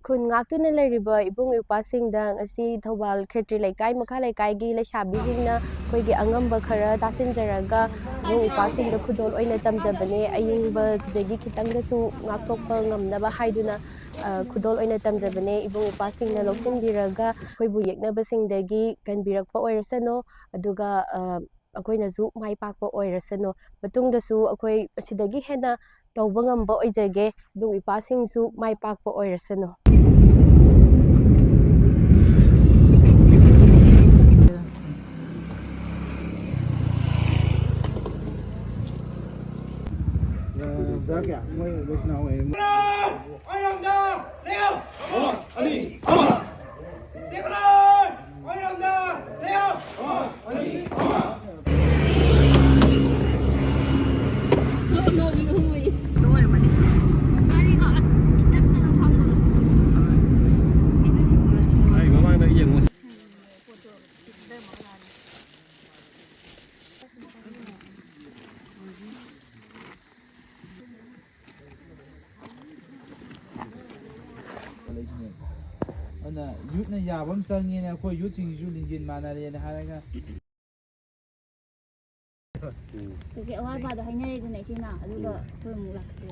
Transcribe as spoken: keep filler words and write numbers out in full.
ꯈꯨꯟ ꯉꯥꯛꯇꯨꯅ ꯂꯩꯔꯤꯕ ꯏꯕꯨꯡ ꯏꯄ꯭ꯋꯥꯁꯤꯡꯗ ꯉꯁꯤ ꯊꯧꯕꯥꯜ ꯈꯦꯇ꯭ꯔꯤ ꯂꯩꯀꯥꯏ, ꯃꯈꯥ ꯂꯩꯀꯥꯏꯒꯤ ꯂꯩꯁꯥꯕꯤꯁꯤꯡꯅ ꯑꯩꯈꯣꯏꯒꯤ ꯑꯉꯝꯕ ꯈꯔ ꯇꯥꯁꯤꯟꯖꯔꯒ ꯏꯕꯨꯡ ꯏꯄ꯭ꯋꯥꯁꯤꯡꯗ ꯈꯨꯗꯣꯜ ꯑꯣꯏꯅ ꯇꯝꯖꯕꯅꯦ꯫ ꯑꯏꯪꯕꯁꯤꯗꯒꯤ ꯈꯤꯇꯪꯗꯁꯨ ꯉꯥꯛꯊꯣꯛꯄ ꯉꯝꯅꯕ ꯍꯥꯏꯗꯨꯅ, ꯑ, ꯈꯨꯗꯣꯜ ꯑꯣꯏꯅ ꯇꯝꯖꯕꯅꯦ꯫ ꯏꯕꯨꯡ ꯏꯄ꯭ꯋꯥꯁꯤꯡꯅ ꯂꯧꯁꯤꯟꯕꯤꯔꯒ ꯑꯩꯈꯣꯏꯕꯨ ꯌꯦꯛꯅꯕꯁꯤꯡꯗꯒꯤ ꯀꯟꯕꯤꯔꯛꯄ ꯑꯣꯏꯔꯁꯅꯨ, ꯑꯗꯨꯒ, ꯑ, ꯑꯩꯈꯣꯏꯅꯁꯨ ꯃꯥꯏ ꯄꯥꯛꯄ ꯑꯣꯏꯔꯁꯅꯨ꯫ ꯃꯇꯨꯡꯗꯁꯨ ꯑꯩꯈꯣꯏ ꯑꯁꯤꯗꯒꯤ ꯍꯦꯟꯅ ꯇꯧꯕ ꯉꯝꯕ ꯑꯣꯏꯖꯒꯦ꯫ ꯏꯕꯨꯡ ꯏꯄ꯭ꯋꯥꯁꯤꯡꯁꯨ ꯃꯥꯏ ꯄꯥꯛꯄ ꯑꯣꯏꯔꯁꯅꯨ꯫ ꯑꯗꯨꯅ ꯌꯨꯠꯅ ꯌꯥꯕ ꯑꯃ ꯆꯪꯉꯦꯅ ꯑꯩꯈꯣꯏ ꯌꯨꯠꯁꯤꯡꯁꯤꯁꯨ ꯂꯤꯡꯖꯦꯜ ꯃꯥꯟꯅꯔꯦꯅ ꯍꯥꯏꯔꯒ ꯑꯗꯨꯒꯤ ꯑꯋꯥ ꯑꯄꯥꯗꯣ ꯍꯥꯏꯅꯔꯦꯗꯅ ꯏꯆꯦꯅ, ꯑꯗꯨꯒ ꯑꯩꯈꯣꯏ ꯑꯃꯨꯛ ꯂꯥꯛꯀꯦ꯫